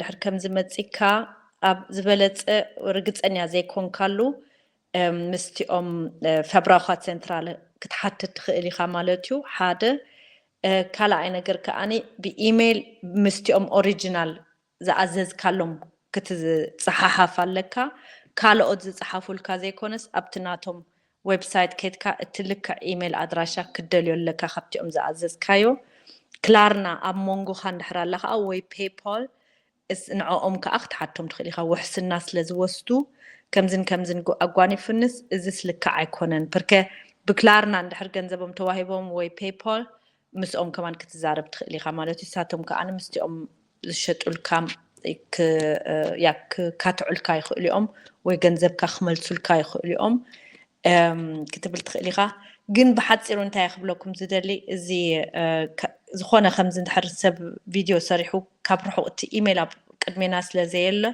ድሕር ከም ዝመፅካ ኣብ ዝበለፀ ርግፀኛ ዘይኮንካሉ ምስቲኦም ፈብራኻ ሴንትራል ክትሓትት ትኽእል ኢኻ ማለት እዩ። ሓደ ካልኣይ ነገር ከዓኒ ብኢሜይል ምስቲኦም ኦሪጂናል ዝኣዘዝካሎም ክትፅሓሓፍ ኣለካ። ካልኦት ዝፅሓፉልካ ዘይኮነስ ኣብቲ ናቶም ዌብሳይት ከድካ እቲ ልክዕ ኢሜይል ኣድራሻ ክትደልዮ ኣለካ ካብቲኦም ዝኣዘዝካዮ። ክላርና ኣብ መንጎኻ እንድሕር ኣላ ከዓ ወይ ፔይፖል ንዕኦም ከዓ ክትሓቶም ትኽእል ኢኻ። ውሕስና ስለ ዝወስዱ ከምዝን ከምዝን ኣጓኒፉንስ እዚስ ልክዕ ኣይኮነን። ብርከ ብክላርና እንድሕር ገንዘቦም ተዋሂቦም ወይ ፔይፖል ምስኦም ከማን ክትዛረብ ትኽእል ኢኻ ማለት እዩ። ንሳቶም ከዓ ምስቲኦም ዝሸጡልካ ካትዑልካ ይኽእሉ እዮም ወይ ገንዘብካ ክመልሱልካ ይኽእሉ እዮም ክትብል ትኽእል ኢኻ። ግን ብሓፂሩ እንታይ ክብለኩም ዝደሊ፣ እዚ ዝኾነ ከምዚ እንድሕር ሰብ ቪድዮ ሰሪሑ ካብ ርሑቕ እቲ ኢሜይል ኣብ ቅድሜና ስለ ዘየለ